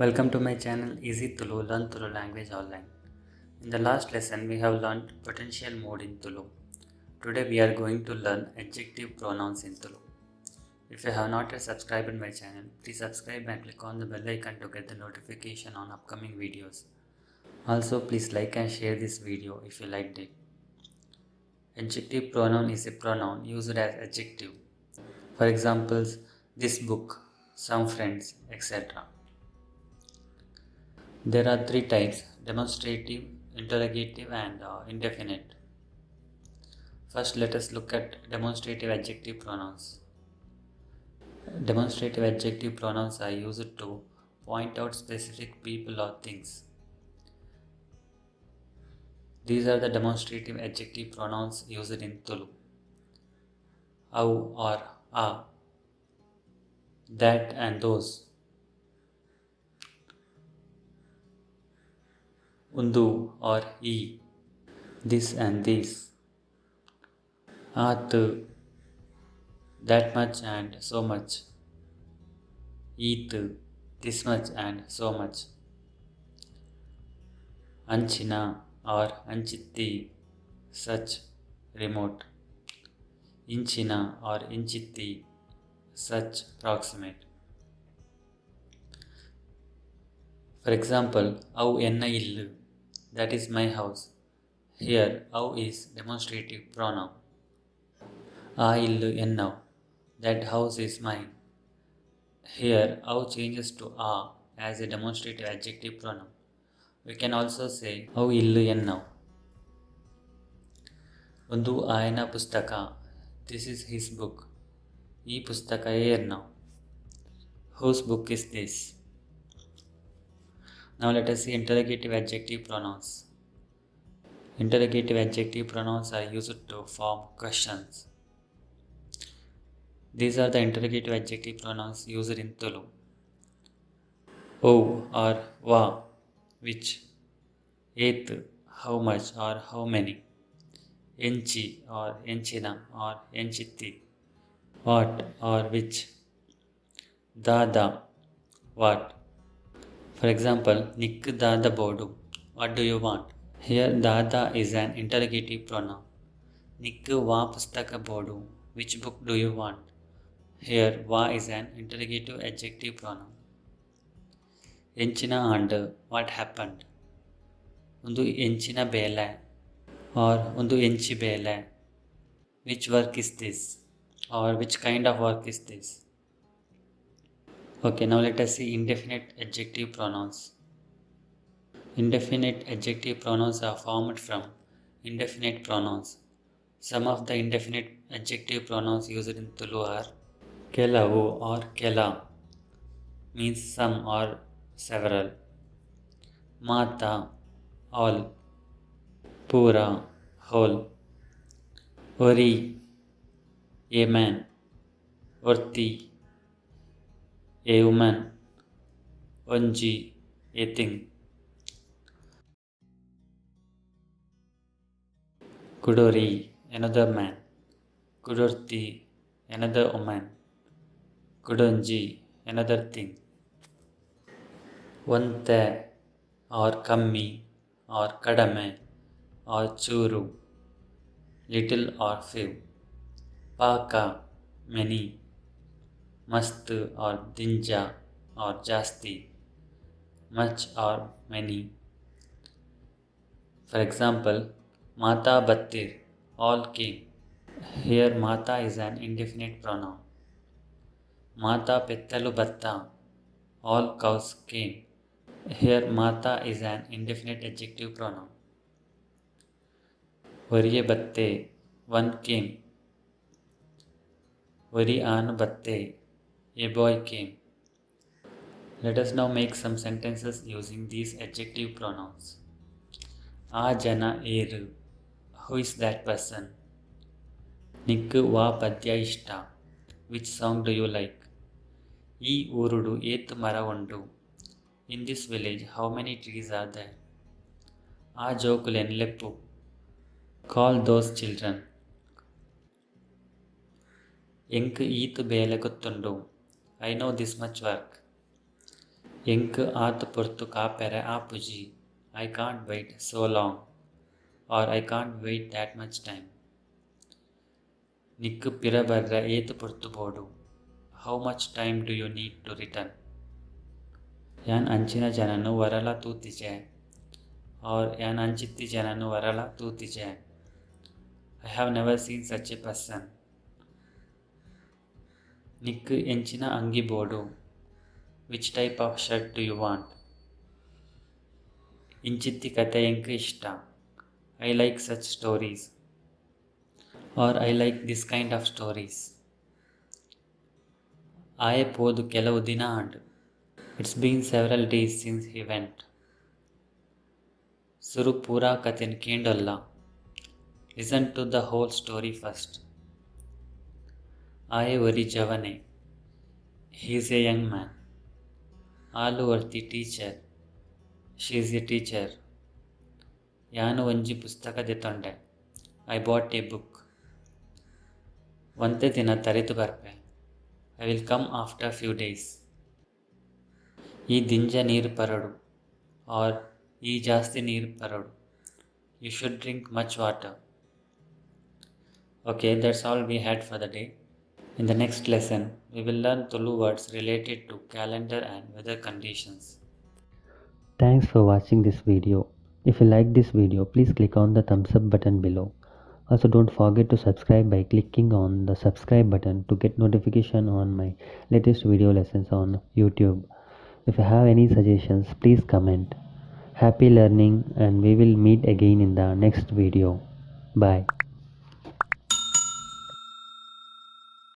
Welcome to my channel Easy Tulu, Learn Tulu Language Online. In the last lesson we have learnt potential mode in Tulu. Today we are going to learn adjective pronouns in Tulu. If you have not yet subscribed my channel, please subscribe and click on the bell icon to get the notification on upcoming videos. Also, please like and share this video if you liked it. Adjective pronoun is a pronoun used as adjective. For examples, this book, some friends, etc. There are three types: demonstrative, interrogative and indefinite. First, let us look at demonstrative adjective pronouns. Demonstrative adjective pronouns are used to point out specific people or things. These are the demonstrative adjective pronouns used in Tulu. Au or a, that and those. Undu or e, this and these. Aat, that much and so much. Eet, this much and so much. Anchina or anchitti, such, remote. Inchina or inchitti, such, proximate. For example, au enna illu, that is my house. Here, au is demonstrative pronoun. A illu ennav, that house is mine. Here, au changes to a as a demonstrative adjective pronoun. We can also say au illu ennav. Undu ayana pustaka, this is his book. E pustaka ernav, whose book is this? Now let us see interrogative adjective pronouns. Interrogative adjective pronouns are used to form questions. These are the interrogative adjective pronouns used in Tulu. O or va, which, et, how much or how many, enchi or enchina or enchitti, what or which, dada, what. For example, Nikku dada bodu, what do you want? Here dada is an interrogative pronoun. Nikku va pustaka bodu, which book do you want? Here va is an interrogative adjective pronoun. Enchina and what happened? Undu enchina bele or undu enchi bele, which work is this? Or which kind of work is this? Now let us see indefinite adjective pronouns. Indefinite adjective pronouns are formed from indefinite pronouns. Some of the indefinite adjective pronouns used in Tulu are kelavu or kela, means some or several, mata, all, pura, whole, ori, a man, orti, a woman, onji, a thing. Kudori, another man, kudorti, another woman, kudonji, another thing. Onte or kammi or kadame or churu, little or few. Paka, many. Mast or dinja or jasti, much or many. For example, Mata Battir, all came. Here Mata is an indefinite pronoun. Mata Pettalu Batta, all cows came. Here Mata is an indefinite adjective pronoun. Oriye Batte, one came. Ori Anu Batte, a boy came. Let us now make some sentences using these adjective pronouns. A jana eru, who is that person? Nikku va padya ishta, which song do you like? E urudu etu mara undu, in this village how many trees are there? A jokulen leppu, call those children. Enku eetu bele gottundu, I know this much work. ಎಂಕ್ ಆತ್ ಪೊರ್ತು ಕಾಪೆರೆ ಆಪುಜಿ. I can't wait so long or I can't wait that much time. ನಿಕ್ಕ್ ಪಿರ ಬರ್ರೆ ಏತ್ ಪೊರ್ತು ಬೋಡು. How much time do you need to return? ಯಾನ್ ಅಂಚಿನ ಜನನ್ ವರಲ ತೂತಿಜೆ or ಯಾನ್ ಅಂಚಿತ್ತಿ ಜನನ್ ವರಲ ತೂತಿಜೆ. I have never seen such a person. ನಿಕ್ಕ್ ಎಂಚಿನ ಅಂಗಿ ಬೋಡು. Which type of shirt do you want? ಇಂಚಿತ್ತಿ ಕಥೆ ಎಂಕ್ ಇಷ್ಟ. I like such stories or I like this kind of stories. ಆಯೆ ಪೋದು ಕೆಲವು ದಿನ and. It's been several days since he went. ಸುರು ಪೂರಾ ಕಥೆನ್ ಕೇಂಡೊಲ್ಲ. Listen to the whole story first. ಆಯೆ ಒರಿ ಜವನೆ. He is a young man. ಆಲ್ ಒರ್ತಿ teacher. She is a teacher. ಯಾನ್ ಒಂಜಿ ಪುಸ್ತಕ ದೆತೊಂಡೆ. I bought a book. ಒಂತೆ ದಿನ ತರಿದ್ ಬರ್ಪೆ. I will come after few days. ಈ ದಿಂಜ ನೀರ್ ಪರೊಡು ಆರ್ ಈ ಜಾಸ್ತಿ ನೀರ್ ಪರೊಡು. You should drink much water. Okay, that's all we had for the day. In the next lesson, we will learn Tulu words related to calendar and weather conditions. Thanks for watching this video. If you like this video, please click on the thumbs up button below. Also, don't forget to subscribe by clicking on the subscribe button to get notification on my latest video lessons on YouTube. If you have any suggestions, please comment. Happy learning, and we will meet again in the next video. Bye.